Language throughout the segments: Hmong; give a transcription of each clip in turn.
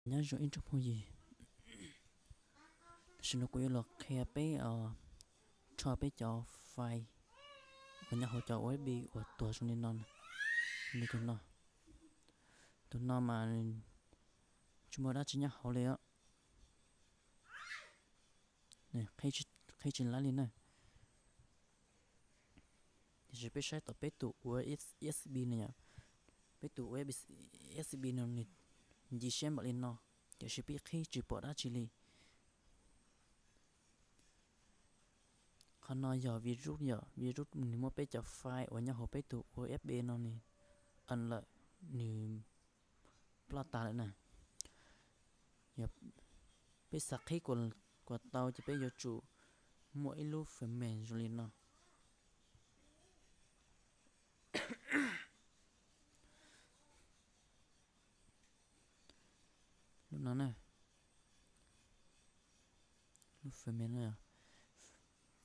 Nyob zoo ib tsoom phooj ywg, tam sim no kuv yuav los qhia peb, o, rho peb cov file uas nyob hauv cov U S B uas tuag zoo li no, li tus no. Tus no mas tsis muaj dab tsi nyob hauv li os. Qhib tsis laib li na. Tiam sis peb saib tom peb tus U S B no yom, peb tus U S B no nws nci siab npaum li no, tiam sis peb qhib tsis pom dab tsi li. Qhov no yog virus yom, virus nws muab peb cov file uas nyob hauv peb tus U S B no nws ev lawm, nws ploj tas lawm na. Yog peb xav qhib kom tau ces peb yuav tsum muaj ib lub phần mềm zoo li no. Lub no na, lub phần mềm no yog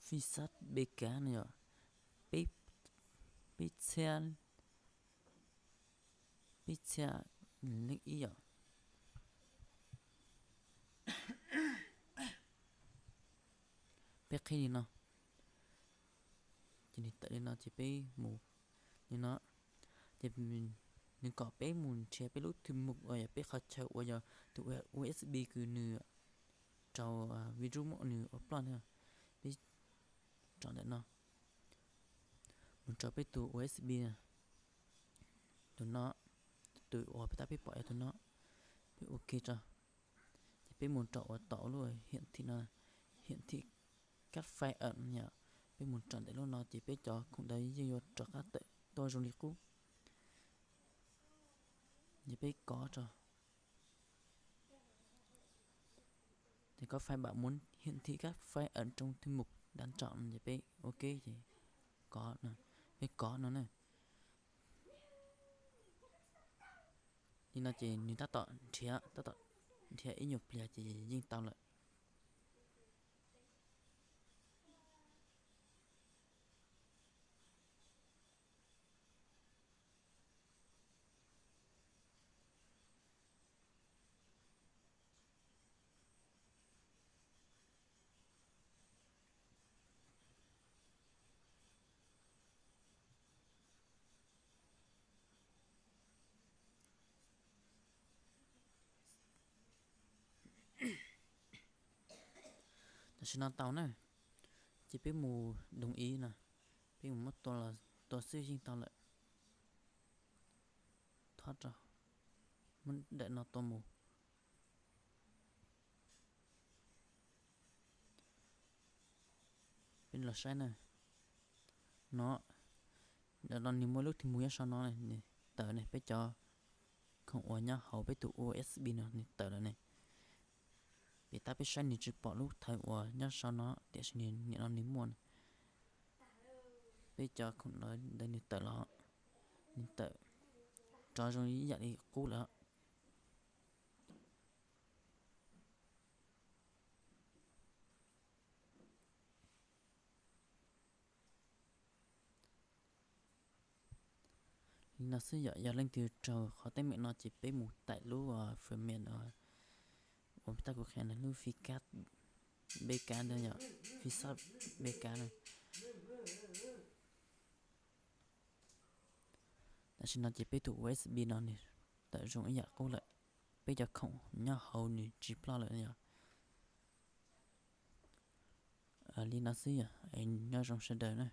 FireSat B K no yom, peb, peb txhiab, peb txhiab leej ib yom. Peb qhib li no, ces nws tawm li no ces peb mus li no, ces nws kom peb mus nrhiav peb lub thư mục uas yog peb qhov chaw uas yog tus U S B kws nws rau virus muab nws ua ploj na. Peb rau ntawm no, mus rau peb tus U S B, tus no, tus uas peb tab peb pom yog tus no, peb OK rau. Ces peb mus rau uas tom lub hiển thị no, hiển thị các file ẩn yom, peb mus rau ntawm lub no ces peb cov khoom ntawd yeej yuav rov qab tawm tuaj zoo li qub. Ces peb kov rau. Ces có phải bạn muốn hiển thị các file ẩn trong thư mục đang chọn, ces peb OK, ces kov, peb kov no na. Li no ces nws tab tom nrhiav, tab tom nrhiav ib nyuag pliag ces yeej tau lawm. Tam sim no tau na, ces peb mus đồng ý no, peb mus muab tua los tua xwb yeej tau lawm. Thov rau, muab daim no tua mus. Peb los saib na, no, ntawm no nws muaj lub thwj mus nyob saum no, nws tawm ne, peb cov khoom uas nyob hauv peb tus U S B no nws tawm lawm ne. Peb tab peb saib nws tsis pom lub thwj uas nyob saum no, tiam sis nws nim no nws muaj ne. Peb cov khoom ntawd nws tawm los, nws tawm rov zoo ib yam li qub lawm. Li no xwb yom, yog leej twg raug qhov teeb meem no ces peb mus tải lub phần mềm uas tab kuv qhia na, lub FireSat B K ntawd yom, FireSat B K na. Tam sim no ces peb tus U S B no nws tawm zoo ib yam qub lawm, peb cov khoom nyob hauv nws tsis ploj lawm yom. Li no xwb yom, nyob zoo sawv daws na.